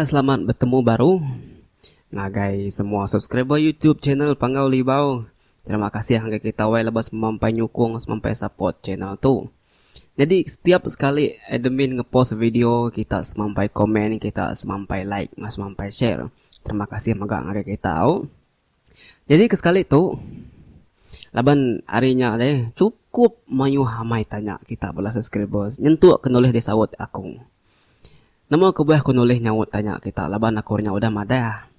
Ya selamat betemu baru ngagai semua subscriber YouTube channel Panggau Libau. Terima kasih ngagai kita wai lebuh semampai nyukung semampai support channel tu. Nyadi setiap sekali admin ngepost video kita semampai komen kita semampai like enggau semampai share. Terima kasih mega ngagai kita au. Nyadi ke sekali tu laban ari nya deh chukup mayuh amai tanya kita bala subscribers nyentuk ke nulih disaut aku. Nama kebuah aku nulih nyaut tanya kita laban aku nya udah madah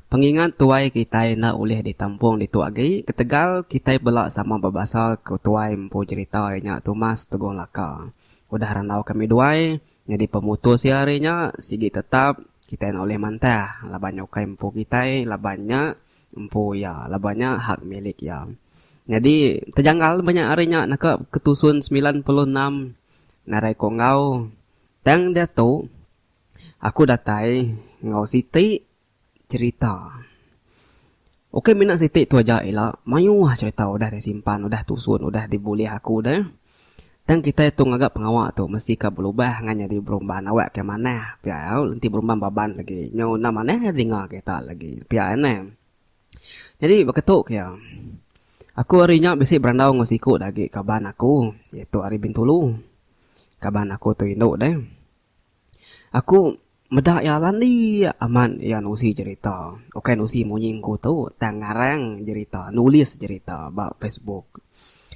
pengingat tuai kitai enda ulih ditampung ditu agi ketegal kitai bela sama bebasa ke tuai empu jerita iya nya Thomas Tegong Laka. Udah randau kami duai Nyadi pemutus iya ari nya sigi tetap kitai enda ulih mantah laban nya ukai empu kitai laban nya empu iya laban nya hak milik iya. Nyadi tejanggal ba nya ari nya naka ke tusun 96 ngarai ku enggau tang diatu aku datai enggau siti Cherita. Ukai mina siti tu aja ila, mayuh cherita udah disimpan, udah tusun, udah dibulih aku deh. Tang kitai tu ngaga pengawa tu mesti ka belubah ngan nyadi berumban awak ke manah pia au enti berumban baban lagi nyau enda manah dinga kita lagi pia neh. Nyadi baka tu ke iya. Aku hari nya bisi berandau enggau siku da agi kaban aku iaitu ari Bintulu. Kaban aku tu indu deh. Aku meda iya landik amat iya nusi jerita. Ukai nusi munyi engku tu tang ngarang jerita, nulis jerita ba Facebook.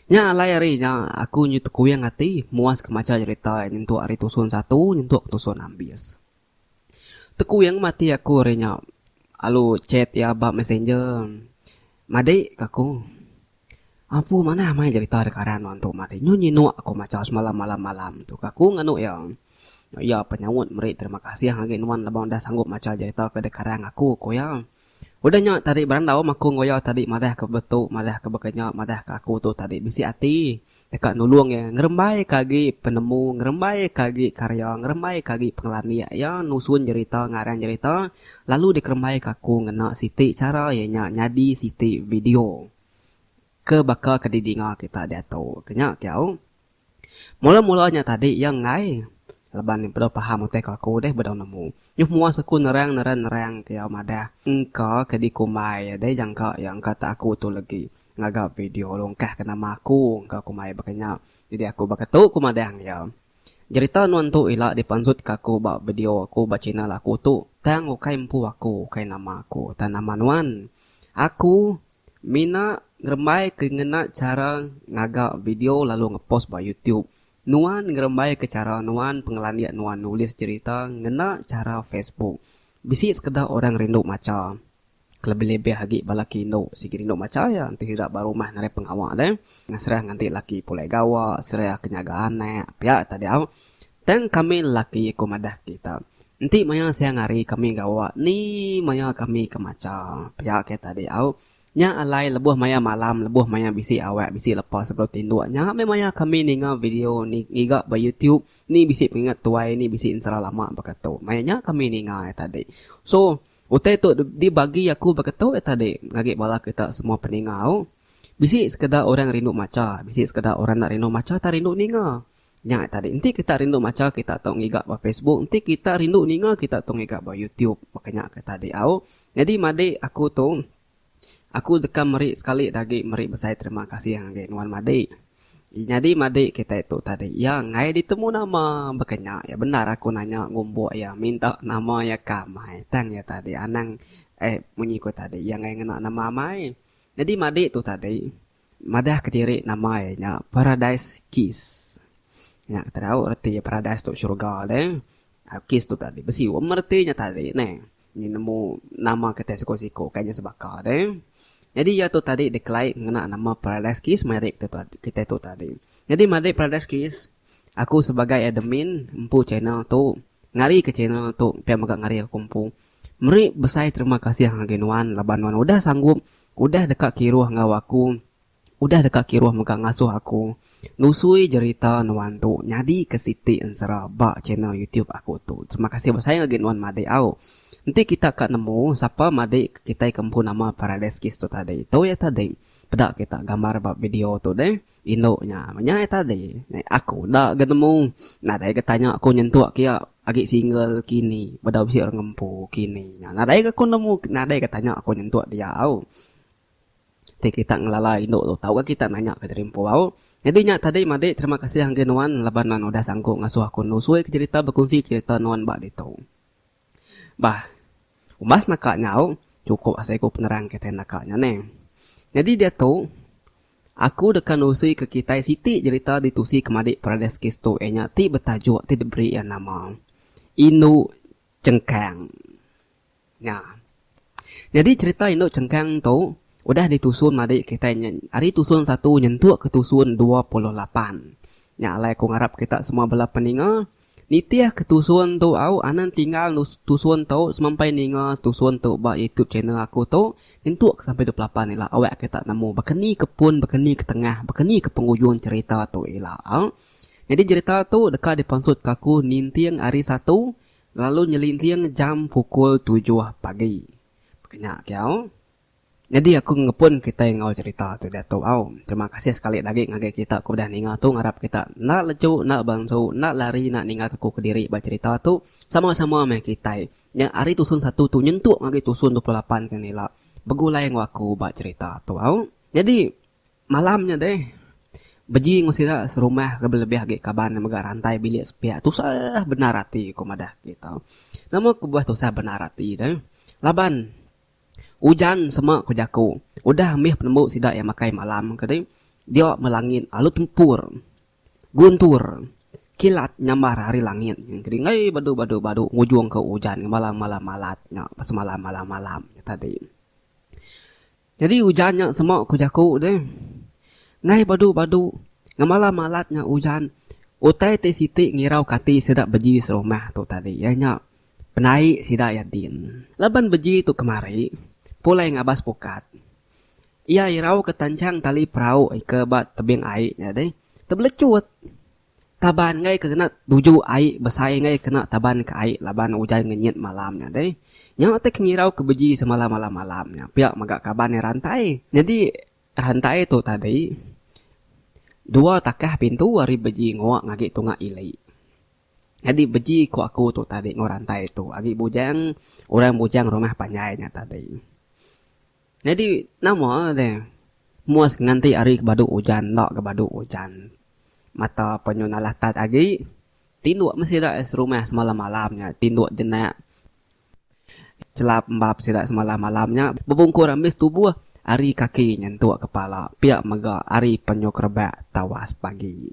Nya alai ari nya aku nyu tekuing ati muas ke macha jerita iya nyentuk ari tusun satu nyentuk ke tusun ambis. Tekuing meh ati aku ari nya alu chat iya ba messenger madik ka aku. Apu manah amai jerita deka aran nuan tu madi. Nyu nyinuk aku macha semalam malam malam tu ka aku nganu iya. Iya penyaut meri terima kasih agi nuan laban udah sanggup macha jerita ke deka arang aku ku iya. Udah nya tadi berandau meh aku enggau iya tadi madah ke betu madah ke baka nya madah ke aku tu tadi bisi ati deka nulung iya ngerembai ke agi penemu ngerembai ke agi karya ngerembai ke agi pengelandik iya nusun jerita ngarang jerita lalu dikerembai ke aku ngena siti chara iya nya nyadi siti video. Ke baka ke didinga kita diatu ke nya kiau. Mula-mula nya tadi iya enggai laban iya bedau paham utai ko aku deh bedau nemu. Nyuh muas aku nerang nerang nerang kiau madah engka ke dikumbai iya deh jangka iya engka tak aku tu legi ngaga video lungkah ke nama aku engka kumbai baka nya. Jadi aku baka tu ku madah iya. Jerita nuan tu ila dipansut ka aku ba video aku ba channel aku tu tang ukai empu aku ukai nama aku tang nama nuan. Aku mina ngerembai ke ngena chara ngaga video lalu ngepost ba YouTube. Nuan ngerembai ke chara nuan pengelandik nuan nulis jerita ngena chara Facebook. Bisi sekeda orang rindu macha. Kelebih-lebih agi bala ke indu sigi rindu macha iya enti sida ba rumah ngagai pengawa deh. Serah nganti laki pulai gawa, serah ke nyaga anak pia tadi au. Tang kami lelaki ku madah kita. Enti maya siang hari kami gawa ni maya kami ke macha pia ke tadi au. Nya alai lebuh maya malam lebuh maya bisi awak bisi lepa sebedau tinduk nya meh maya kami ninga video ngiga ba YouTube ni bisi pengingat tuai ni bisi ensera lama baka tu. Maya nya kami ninga iya tadi. So Utai tu dibagi aku baka tu iya tadi ngagai bala kita semua peninga au. Bisi sekeda orang rindu macha, bisi sekeda orang enda rindu macha tang rindu ninga. Nya iya tadi enti kita rindu macha kita tau ngiga ba Facebook, enti kita rindu ninga kita tau ngiga ba YouTube baka nya ke tadi au. Nyadi madi aku tu Aku deka meri sekali da agi meri besai terima kasih ngagai nuan madi. Nyadi madi kitai tu tadi iya enggai ditemu nama baka nya iya bendar aku nanya ngumbuk iya minta nama iya ka amai tang iya tadi anang eh munyi ku tadi iya enggai ngena nama amai. Nyadi madi tu tadi madah kediri nama iya nya Paradise Kiss. Nya tau reti paradise tu syurga deh. Kiss tu tadi besium reti nya tadi neh. Nyi nemu nama kitai siku-siku kai nya sebaka deh. Nyadi iya tu tadi dikelai ngena nama Paradise Kiss meri kitai tu tadi. Nyadi meri Paradise Kiss, aku sebagai admin empu channel tu, ngari ke channel tu pia mega ngari aku empu, meri besai terima kasih ngagai nuan laban nuan udah sanggup, udah deka kiruh enggau aku. Udah deka kiruh mega ngasuh aku nusui jerita nuan tu nyadi ke siti ensera ba channel youtube aku tu. Terima kasih besai agi nuan madik au. Enti kita ka nemu sapa madik kitai ke empu nama Paradise Kiss tu tadi. Tu iya tadi. Peda kita gambar ba video tu deh. Indu nya menya iya tadi. Aku enda ga nemu. Nadai ga tanya aku nyentuk ke iya agi single kini bedau bisi orang ngempu kini. Nya nadai ga aku nemu nadai ga tanya aku nyentuk dia au. Ti kita ngelala indu tu tau ga kita nanya ke diri empu au. Nyadi nya tadi madik terima kasih ngagai nuan laban nuan udah sanggup ngasuh aku nusui ke jerita bekunsi cherita nuan ba ditu. Bah umbas naka nya au chukup asai ku penerang kitai naka nya neh. Nyadi diatu aku deka nusui ke kitai siti jerita ditusi ke madik Parades Kistu iya nya ti betajuk ti diberi iya nama Indu Chengkang. Nya. Nyadi cherita indu chengkang tu udah ditusun madik kitai nya ari tusun satu nyentuk ke tusun 28. Nya alai aku ngarap kita semua bala peninga nitih ke tusun tu au anang tinggal tusun tu semampai ninga tusun tu ba youtube channel aku tu nyentuk ke sampai 28 ila awak kita nemu baka ni ke pun baka ni ke tengah baka ni ke pengujung cherita tu ila au. Nyadi cherita tu deka dipansutka aku ninting hari satu Lalu nyelinting jam pukul tujuh pagi. Baka nya ke au. Nyadi aku ngepun kitai enggau cherita tu diatu au. Terima kasih sekali agi ngagai kita ke udah ninga tu ngarap kita enda leju enda bansu enda lari enda ninggal aku kediri ba cherita tu. Sama-sama meh kitai nya ari tusun satu tu nyentuk ngagai tusun 28 ke ila begulai enggau aku ba cherita tu au. Nyadi Malam nya deh, Beji enggau sida serumah lebih-lebih agi kaban ne mega rantai bilik sepiak tusah bendar ati ku madah kita. Nama kebuah tusah bendar ati deh, laban ujan sema ku jaku udah mih penembu sida iya makai malam ke deh dia meh langit lalu tempur guntur kilat nyambar ari langit ke deh enggai badu badu badu ngujung ke ujan malam-malam malat nya semalam malam-malam nya tadi. Nyadi ujan nya sema ku jaku deh. Enggai badu-badu ngemalam malat nya ujan utai ti siti ngirau ke ati sida beji serumah tu tadi iya nya penaik sida iya din. Laban beji tu kemari pulai ngabas pukat. Iya irau ke tanchang tali perau ke ba tebing ai nya deh tebelecut. Taban enggai ke kena tuju ai besai enggai kena taban ke ai laban ujan ngenyit malam nya deh. Nya ti ke ngirau ke beji semalam malam malam nya pia mega kaban iya rantai. Nyadi rantai tu tadi dua takah pintu ari beji ngua ngagi tunga ili. Nyadi beji ku aku tu tadi enggau rantai tu agi bujang orang bujang rumah panjai nya tadi. Nyadi nama deh mus nganti ari ke badu ujan enda ke badu ujan. Mata penyu nalah tat agi tinduk meh sida serumah semalam malam nya tinduk jenak chelap embap sida semalam malam nya bebungkur ambis tubuh ari kaki nyentuk kepala pia mega ari penyu kerebak tawas pagi.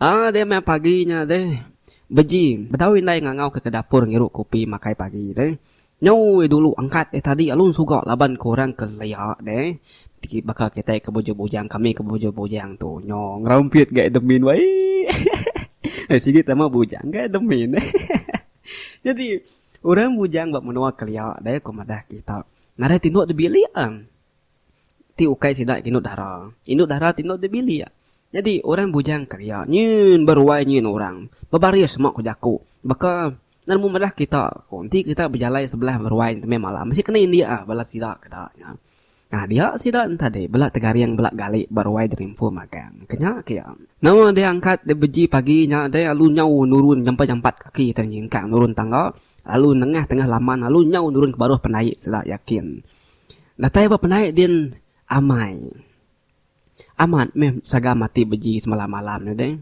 Aa deh meh pagi nya deh. Beji bedau indai ngangau ke ke dapur ngiru kopi makai pagi deh. Nyau iya dulu angkat iya tadi alun suga laban ke orang ke leya deh. Ti baka kitai ke bujang-bujang kami ke bujang-bujang tu nyo ngerampit ga admin wai. Sigi tama bujang ga admin. Nyadi orang bujang ba menua kelia deh ku madah kita nadai tinduk di bilik. Ti ukai sida indu dara. Indu dara ti endo dibilik. Nyadi orang bujang kelia nyin beruai nyin orang. Bebaris sema ku jaku. Baka enda nemu madah kita ku enti kita bejalai sebelah beruai enti meh malam bisi kena indik ah bala sida keda nya. Nah dia sida enti tadi bela tegaring bela gali beruai dirimpun magang. Ke nya ke iya. Nama deh angkat deh beji pagi nya deh lalu nyau nurun nyampat nyampat kaki tang nyingkang nurun tangga lalu nengah tengah laman lalu nyau nurun ke baruh penaik sida yakin. Datai ba penaik din amai. Amat meh sagam ati beji semalam-malam nya deh.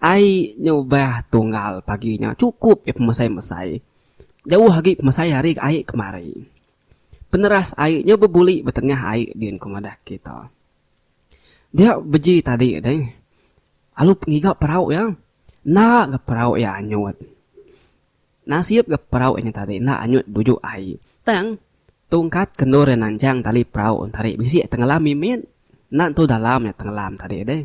Ai nyubah tunggal pagi nya chukup iya pemesai-mesai. Jauh agi pemesai ari ai kemari. Peneras ai nya bebuli ba tengah ai din ku madah kita. Dia beji tadi deh alu ngiga perau iya enda ga perau iya anyut. Nasib ga perau inya tadi enda anyut duju ai. Tang, tungkat ke endur iya nanchang tali perau entari bisi tengelam mimit. Enda entu dalam iya tengelam tadi deh.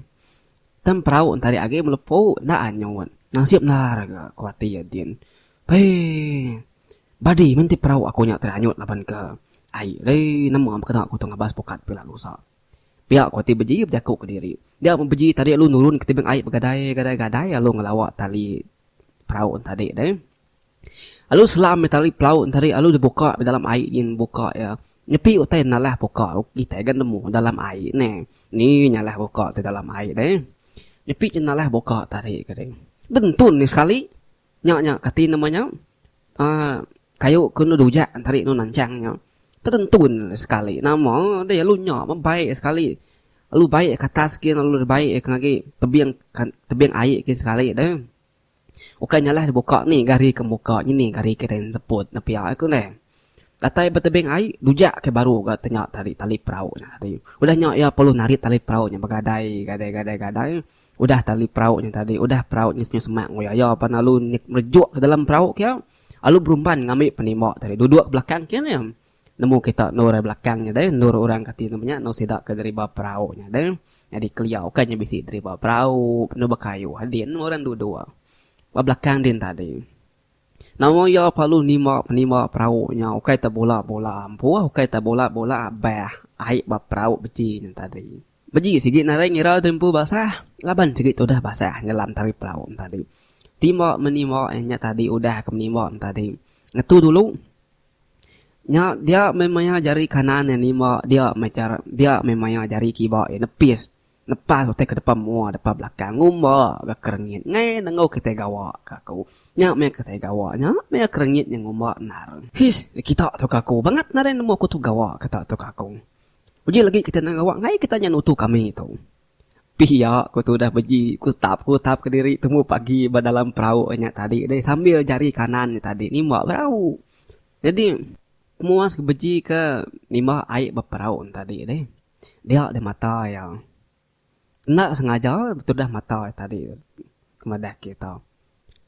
Tang perau entari agi melepu enda anyut. Nasib endar ga ku ati iya din. Pei. Badi meh enti perau aku nya tadi anyut laban ke ai deh nama kena ku tu ngabas pukat pila lusa. Pia ku ati beji bejaku kediri. Dia beji tadi lalu nurun ke tebing ai begadai gadai gadai lalu ngelawa tali perau entadi deh. Lalu selam meh tali perau entadi lalu dibuka dalam ai nyin buka iya. Nyepi utai nalah buka kitai ga nemu dalam ai neh. Ni nyalah buka ti dalam ai deh. Nyepi je nalah buka tadi ke deh. Dentun ni sekali. Nya nya kati nama nya aaa kayu ke enu dujak tadi enu nanchang nya. Tedentun sekali nama deh lalu nya meh baik sekali. Lalu baik ke atas gin lalu baik ke agi tebing tebing ai gin sekali deh. Ukai nyalah dibuka ni gari ke muka nyini gari kitai enseput ne pia ku neh. Datai ba tebing ai dujak ke baru ga te nya tadi tali perau nya tadi. Udah nya iya perlu narit tali perau nya begadai gadai gadai gadai udah tali perau nya tadi udah perau nya senyum semak enggau iya. Iya pan lalu merejuk ke dalam perau kia lalu berumban ngambi penimba tadi duduk belakang kia neh. Nemu kita endur ari belakang nya deh endur orang kati nama nya endur sida ke deriba perau nya deh. Nyadi kelia ukai nya bisi deriba perau endur bekayu din orang duduk ba belakang din tadi. Nama iya perlu nimba penimba perau nya ukai te bula bula ampuh ukai te bula bula abah ai ba perau beji nya tadi. Beji sigi nadai ngira diri empu basah laban sigi tudah basah nyelam tali perau nya tadi. Timba menimba nya tadi udah ke menimba nya tadi ngetu dulu. Nya dia meh maya jari kanan iya nimba dia meh cara dia meh maya jari kiba iya nepis nepas utai ke depan mua depan belakang ngumba ga kerengit ngai nengu kitai gawa ka aku. Nya meh kitai gawa nya meh kerengit nya ngumba endar. His kita tu ka aku bangat nadai nemu aku tu gawa kita tu ka aku. Uji lagi kita enda gawa ngai kita nya nutu kami tu. Pia ku tudah beji ku tap ku tap kediri tumu pagi ba dalam perau nya tadi deh sambil jari kanan nya tadi nimba perau. Nyadi muas ke beji ke nimba ai ba perau nya tadi deh dia deh mata iya enda sengaja tudah mata iya tadi ke madah kita.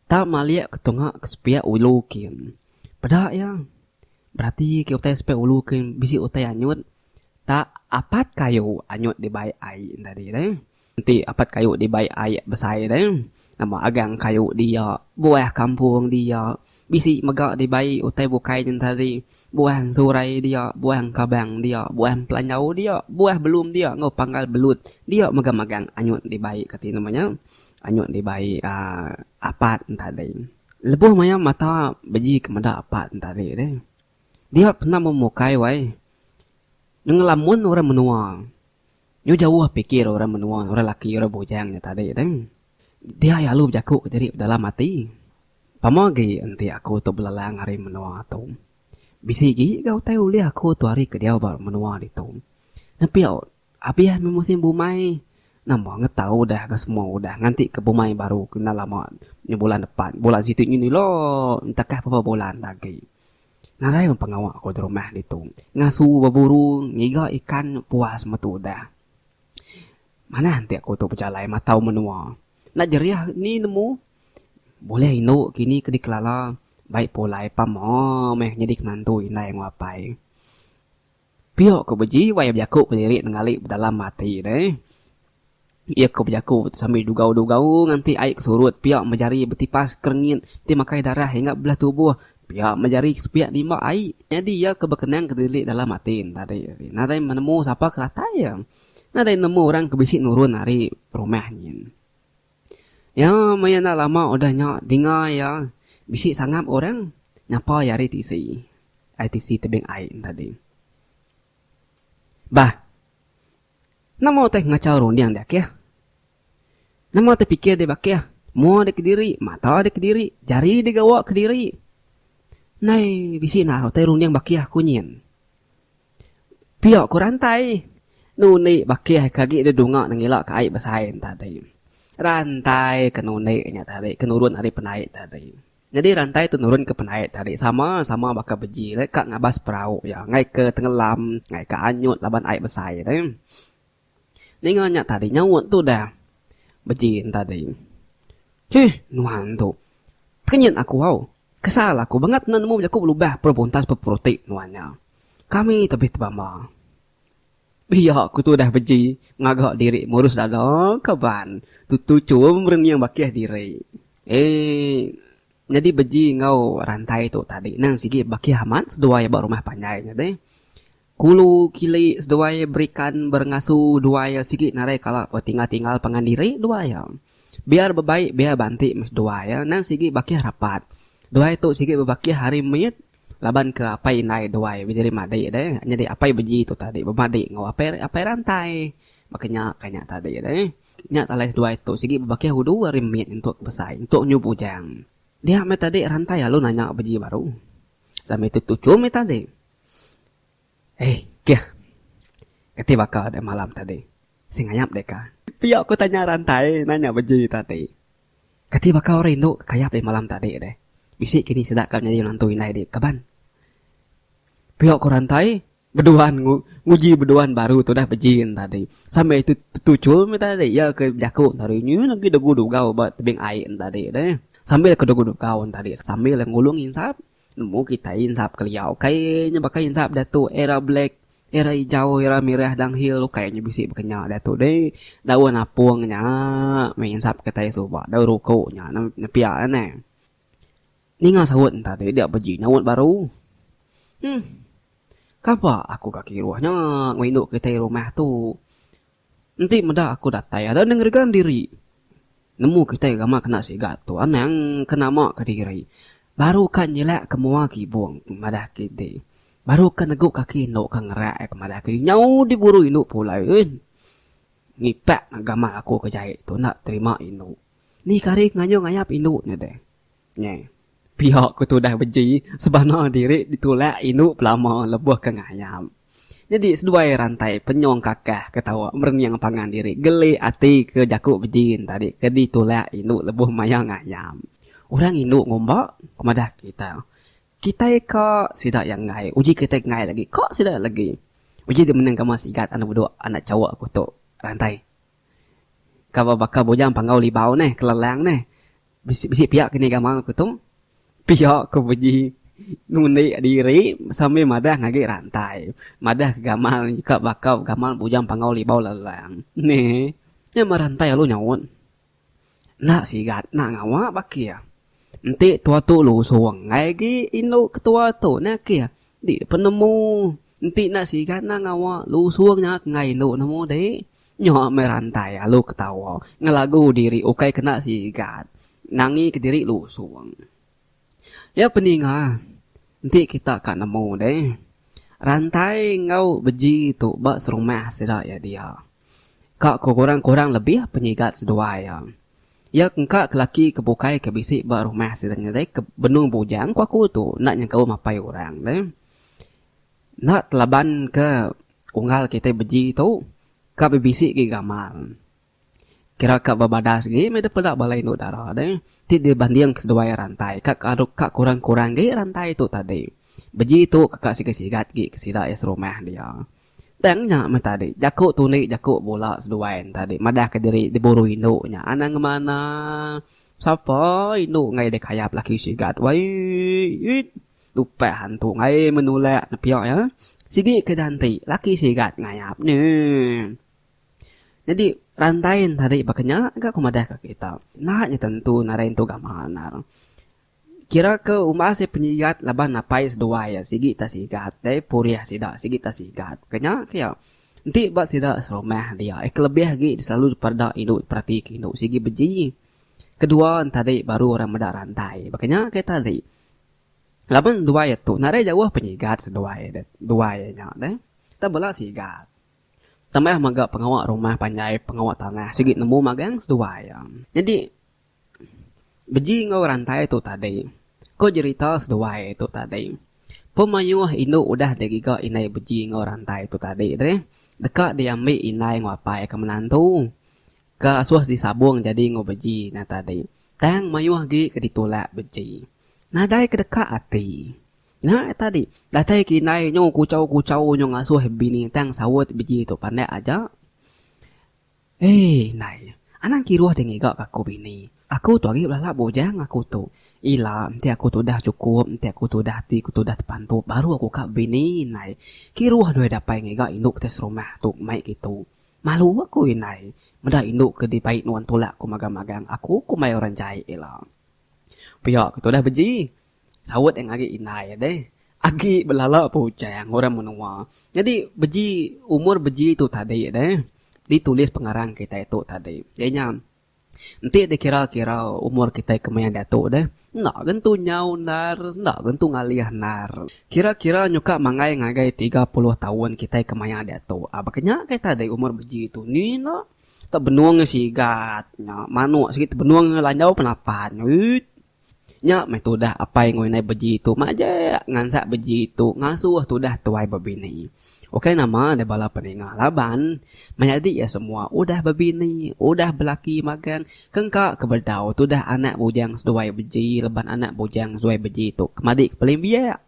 Tak malik ke tunga ke sepiak ulu kin peda iya berati ke utai sepiak ulu kin bisi utai anyut. Tak apat kayu anyut dibai ai tadi deh. Enti apat kayu dibai ai besai deh, nama agang kayu dia, buah kampung dia, bisi mega dibai utai bukai nyen tadi, buah ensurai dia, buah engkabang dia, buah empelanjau dia, buah belum dia enggau panggal belut dia mega magang anyut dibai kati nama nya, anyut dibai aaa apat tadi. Lebuh maya mata beji ke meda apat tadi deh, dia pernah memukai wai. Ngelamun orang menua. Nyu jauh pikir orang menua, orang laki, orang bujang nya tadi deh. Dia iya alu bejaku kediri dalam ati. Pama agi enti aku tu belelang ari menua tu. Bisi agi ga utai ulih aku tu ari ke diau ba menua ditu. Nepi abih meh musim bumai. Nama ngetau udah ga semua udah nganti ke bumai baru ke enda lama nya bulan depan. Bulan siti nyin ila entakah beberapa bulan da agi. Nadai meh pengawa aku da rumah ditu. Ngasu beburu ngiga ikan puas metu udah. Manah enti aku tu bejalai matau menua. Enda jerih ni nemu. Bulih indu kini ke dikelala bai pulai pama meh nyadi menantu indai enggau apai. Pia ku beji wai bejaku kediri nengali bedalam ati deh. Iya ke bejaku sambil dugau-dugau nganti ai ke surut pia mejari betipas kerengit ti makai darah hingga belah tubuh pia mejari sepiak nimba ai. Nyadi iya ke bekenang kediri dalam ati ne tadi nadai menemu sapa ke datai iya. Nadai nemu orang ke bisi nurun ari rumah nyin. Iya maya enda lama udah nya dinga iya bisi sangap orang nyapa iya ari tisi. Ai tisi tebing ai ne tadi. Bah. Nama utai ngachau runding deh akih? Nama utai pikir deh bakih? Mua deh kediri, mata deh kediri, jari deh gawa kediri. Ndai bisi enda utai runding bakih aku nyin. Pia ku rantai. Nundi bakih ke agi deh dunga ne ngila ke ai besai ne tadi. Rantai ke nundi nya tadi ke nurun ari pendai tadi. Nyadi rantai tu nurun ke pendai tadi sama sama baka beji le ka ngabas perau iya enggai ke tengelam enggai ke anyut laban ai besai deh. Ninga nya tadi nyaut tu dah beji ne tadi. Chih nuan tu. Tekenyit aku au. Kesal aku bangat enda nemu bejaku belubah perebuntas bepuruti nuan nya. Kami tebih tebamba. Pia ku tudah beji ngaga diri murus dada kaban tuchum merening bakih diri. Eii nyadi beji enggau rantai tu tadi nang sigi bakih amat seduai ba rumah panjai nya deh. Kulu kili seduai berikan berengasu duai sigi nadai kala betinggal-tinggal pangan diri duai iya. Biar bebai biar banti meh seduai iya nang sigi bakih rapat. Duai tu sigi bebakih ari mit. Laban ke apai indai duai bediri madi deh nyadi apai beji tu tadi bemadi enggau apai apai rantai. Baka nya ka nya tadi deh. Nya alai seduai tu sigi bebakih udu ari mit nyentuk ke besai nyentuk nyu bujang. Dia meh tadi rantai lalu nanya beji baru. Sambil tu tuchum meh tadi. Eh kih. Kati baka deh malam tadi. Singayap deh ka. Pia ku tanya rantai nanya beji tadi. Kati baka orang indu ke kayap deh malam tadi deh. Bisi kini sida ka nyadi menantu indai dih kaban. Pia ku rantai beduan nguji beduan baru tudah bejin tadi. Sambil tu tetuchul meh tadi iya ke bejaku tadi nyin agi degu dugau ba tebing ai ne tadi deh. Sambil ke degu dugau ne tadi sambil ngulung insap Nemu kitai insap kelia ukai nya baka insap diatu era black, era ijau, era mirah downhill ukai nya bisi baka nya diatu deh. Daun apung nya meh insap kitai suba daun ruku nya nepia neh. Ninga saut ne tadi dia beji nyaut baru. Huh kapa aku ka kiruh nya enggau indu kitai rumah tu. Enti meda aku datai ada nengerigan diri. Nemu kitai gamal kena siga tu anang ke nama ke diri. Baru ka nyilak ke mua kibung madah kiti. Baru ka negu kaki indu ka ngerak ke madah kiti nyau diburu indu pulai eeh. Ngipak gamal aku ke jai tu enda terima indu. Ni kari ke ngayung ngayap indu nya deh. Nyeh. Pia ku tudah beji sebana diri ditulak indu belama lebuh ke ngayap. Nyadi seduai rantai penyong kakah ke tau merening pangan diri geli ati ke jaku beji ne tadi ke ditulak indu lebuh maya ngayap. Orang indu ngumba ku madah kita. Kitai ka sida iya enggai uji kitai enggai lagi ka sida lagi. Uji deh menang gamal sigat anu beduk anak chauk aku tu rantai. Ka baka bujang panggau libau neh kelelang neh. Bisi bisi pia kini gamal ku tu. Pia ku beji nundi diri sambil madah ngagi rantai. Madah ke gamal ka baka gamal bujang panggau libau lelang. Neh. Nya meh rantai lalu nyaut. Enda sigat enda ngawa bakih. Enti tua tu lusung enggai agi indu ketua tu neh akih. Di penemu enti enda sigat enda ngawa lusung nya enggai indu nemu dih. Nya meh rantai alu ketawa ngelagu diri ukai kena sigat nangi kediri lusung. Iya peninga enti kita ka nemu deh rantai enggau beji tu ba serumah sida iya dia. Ka ko kurang-kurang lebih penyigat seduai iya. Iya engka ke laki ke bukai ke bisi ba rumah sida nya deh ke benung bujang ku aku tu enda nyengkaum apai orang deh. Enda telaban ke unggal kitai beji tu ka bebisi agi gamal. Kira ka bebadas agi meh dep peda bala indu dara deh ti dibanding ke seduai rantai ka ka kurang-kurang agi rantai tu tadi. Beji tu ka sigat-sigat agi ke sida iya serumah dia. Tang nya meh tadi jaku tundi jaku bula seduai ne tadi madah ke diri diburu indu nya anang ngemana sapa indu enggai dikayap laki sigat waiit. Lupah antu ai menulak ne pia iya. Sigi ke danti laki sigat ngayap ne. Nyadi rantai ne tadi baka nya ga ku madah ka kita. Enda nya tentu nadai entu gamal endar. Kira ke umbas iya penyigat laban apai seduai iya sigi ta sigat deh purih sida sigi ta sigat. Baka nya ke iya. Enti ba sida serumah dia eh kelebih agi selalu dipeda indu diperati ke indu sigi beji. Kedua ne tadi baru orang meda rantai. Baka nya ke tadi. Laban duai tu nadai jauh penyigat seduai deh duai nya deh. Tang bela sigat. Tambah mega pengawa rumah panjai pengawa tanah sigi nemu magang seduai iya. Nyadi beji enggau rantai tu tadi ko jerita seduai tu tadi pemayuh indu udah digiga indai beji enggau rantai tu tadi deh deka diambi indai enggau apai ke menantu ke asuh disabung jadi enggau beji nya tadi. Tang mayuh agi ke ditulak beji. Nadai ke deka ati. Nya tadi, datai ke indai nyu kuchau-kuchau nyu ngasuh bini tang saut biji tu pandak aja. Eii indai, anang kiruh deh ngiga ka aku bini. Aku tu agi belala bujang aku tu. Ila enti aku tu udah chukup, enti aku tu udah ati ku tu udah tepantup baru aku ka bini indai. Kiruh deh dapai ngiga indu kitai serumah tu mai kitu. Malu aku indai, meda indu ke dibai nuan tulak ku magang-magang aku ku mai orang jai ila. Pia ke tudah beji, saut iya ngagi indai deh. Agi belala pujang orang menua. Nyadi beji umur beji tu tadi deh ditulis pengarang kitai tu tadi. Iya nya enti dikira-kira umur kitai ke maya diatu deh. Enda ga entu nyau endar, enda ga entu ngalih endar. Kira-kira nyuka manggai ngagai 30 taun kitai ke maya diatu. Baka nya kai tadi umur beji tu ni enda. Tak benung iya sigat nya manuk sigi tebenung iya lanjau penapan. Uit. Nya meh tudah apai enggau indai beji tu majak ngansak beji tu ngasuh tudah tuai bebini. Ukai nama deh bala peninga laban menyadi iya semua udah bebini udah belaki magang kengka ke bedau tudah anak bujang seduai beji laban anak bujang seduai beji tu kemadi ke paling biak.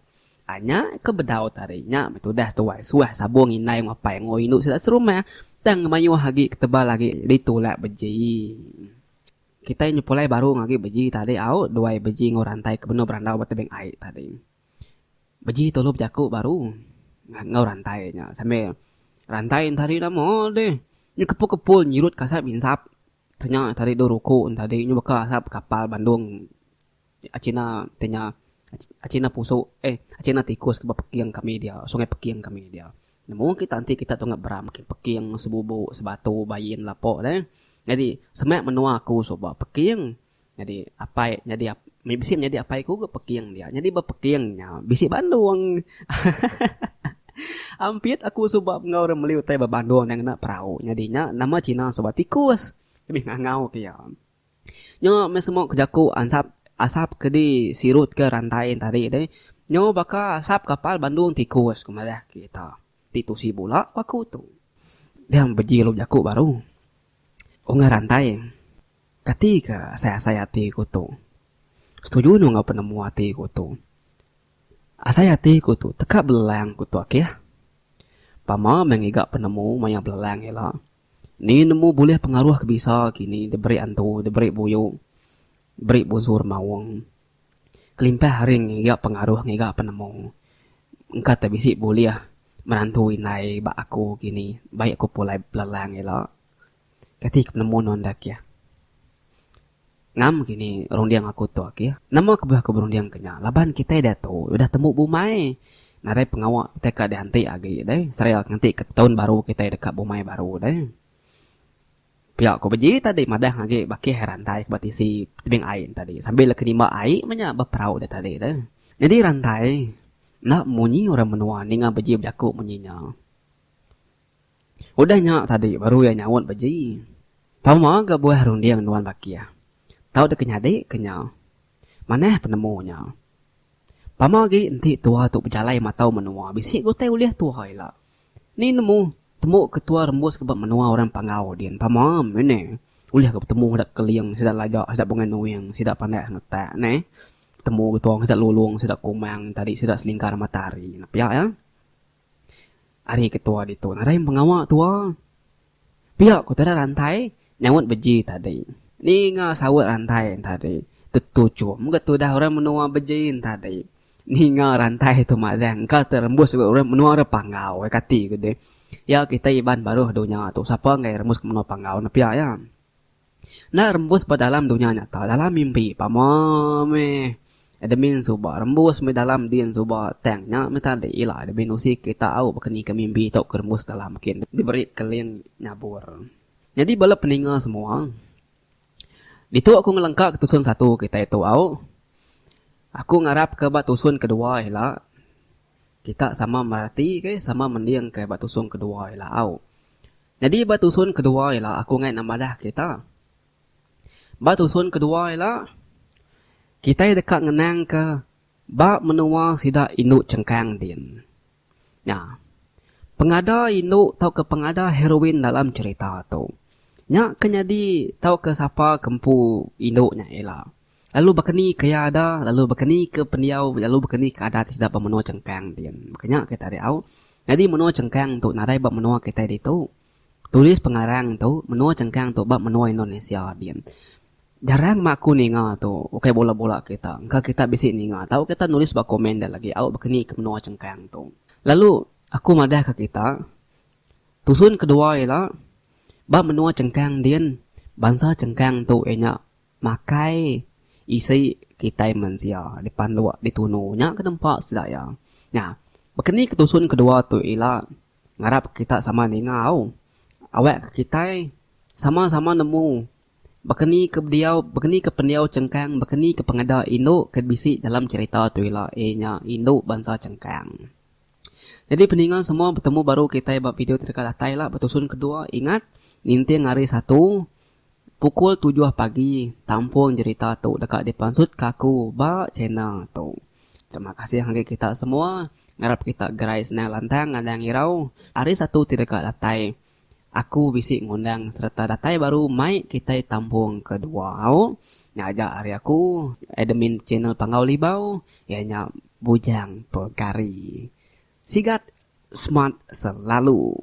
Nya ke bedau tadi nya meh tudah seduai suah sabung indai enggau apai enggau indu sida serumah tang mayuh agi ketebal agi ditulak beji. Kitai nyepulai baru ngagi beji tadi au duai beji enggau rantai ke benung berandau ba tebing ai tadi. Beji tulu bejaku baru enggau rantai nya sambil rantai entari nama deh nyu kepul-kepul nyirut ke asap insap tenya tadi dulu ruku tadi nyu baka asap kapal bandung China tenya China pusu eh China tikus ke ba peking kami dia sungai peking kami dia. Nemu kita enti kita tunga beram ke peking sebubu sebatu bain lapo deh. Nyadi semak menua aku suba peking nyadi apai nyadi bisi menyadi apai ku ga peking dia. Nyadi ba peking nya bisi bandung hahaha ampit aku suba enggau orang meli utai ba bandung nya ngena perau. Nyadi nya nama China suba tikus mih ngangau ke iya. Nya meh semua ke jaku ansap asap ke di sirut ke rantai tadi deh. Nyo baka asap kapal bandung tikus ku madah kita. Ti tusi bula ku aku tu. Dia beji lalu bejaku baru. Ungai rantai kati ke asai-asai ati ku tu. Setuju nu enggau penemu ati ku tu. Asai ati ku tu teka belelang ku tu akih. Pama meh ngiga penemu maya belelang ila. Ni nemu bulih pengaruh ke bisa kini diberi antu, diberi buyu, diberi bunsu remaung. Kelimpah ari ngiga pengaruh ngiga penemu, engka te bisi bulih menantu indai ba aku kini bai aku pulai belelang ila. Kati ke penemu nuan da kih. Ngam kini runding aku tu akih. Nama kebuah aku berunding ke nya laban kitai diatu udah tembu bumai. Nadai pengawa kitai ka dianti agi deh seraya nganti ke taun baru kitai deka bumai baru deh. Pia ku beji tadi madah agi bakih rantai ke ba tisi tebing ai tadi sambil ke nimba ai meh nya ba perau deh tadi deh. Nyadi rantai enda munyi orang menua ninga beji bejaku munyi nya. Udah nya tadi baru iya nyaut beji. Pama ga buah runding nuan bakih. Tau deka nyadi ke nya. Manah penemu nya. Pama agi enti tua tu bejalai matau menua bisi ga utai ulih tua ila. Ni nemu temu ke tua rembus ke ba menua orang Panggau din pama meh ne. Ulih ga betemu sida Keling, sida Laja, sida Bungai Nuing, sida Pandak Sengetak neh. Betemu ga tua sida Lulong, sida Kumang tadi sida Selingkar Matahari. Pia iya. Ari ketua ditu nadai pengawa tua. Pia ku tadi rantai nyaut beji tadi. Ninga saut rantai tadi tetuchum ga tudah orang menua beji tadi. Ninga rantai tu madah engka te rembus ga orang menua orang Panggau kati ku deh. Ya kitai Iban baruh dunya tu sapa enggai rembus ke menua Panggau ne pia iya. Enda rembus ba dalam dunya nyata dalam mimpi pama meh admin suba rembus meh dalam din suba tang nya meh tadi ila admin usi kita au baka ni ke mimpi tauka rembus dalam kin diberi keling nyabur. Nyadi bala peninga semua ditu aku ngelengka ke tusun satu kitai tu au. Aku ngarap ke ba tusun kedua ila kita sama merati ke sama mending ke ba tusun kedua ila au. Nyadi ba tusun kedua ila aku ngai namadah kita. Ba tusun kedua ila kitai deka ngenangka ba menua sida indu chengkang din. Nya. Pengada indu tauka pengada heroin dalam cherita tu. Nya ke nyadi tauka sapa ke empu indu nya ila. Lalu baka ni ke iya ada, lalu baka ni ke pendiau, lalu baka ni ke adat sida ba menua Chengkang din. Baka nya kitai diau. Nyadi menua Chengkang tu nadai ba menua kitai ditu. Tulis pengarang tu, menua Chengkang tu ba menua Indonesia din. Jarang mah aku ninga tu, ukai bula-bula kita. Engka kita bisi ninga tau kita nulis ba komen da lagi au baka ni ke menua Chengkang tu. Lalu aku madah ka kita, tusun kedua ila ba menua Chengkang din, bansa Chengkang tu iya nya Makai isi kitai mensia dipanduk ditunu nya ke nempa sida iya. Nya, baka ni ke tusun kedua tu ila ngarap kita sama ninga au. Awak ke kitai sama-sama nemu. Baka ni ke bediau, baka ni ke pendiau chengkang, baka ni ke pengada indu ke bisi dalam cherita tu ila iya nya indu bansa chengkang. Nyadi peninga semua betemu baru kitai ba video ti deka datai ila betusun kedua ingat ninting hari satu pukul tujuh pagi tampung jerita tu deka dipansutka aku ba channel tu. Terima kasih ngagai kita semua ngarap kita gerai senang lantang anang irau hari satu ti deka datai. Aku bisi ngundang sereta datai baru mai kitai tampung ke dua au. Nya aja ari aku, admin channel Panggau Libau iya nya Bujang Pegari. Sigat smart selalu.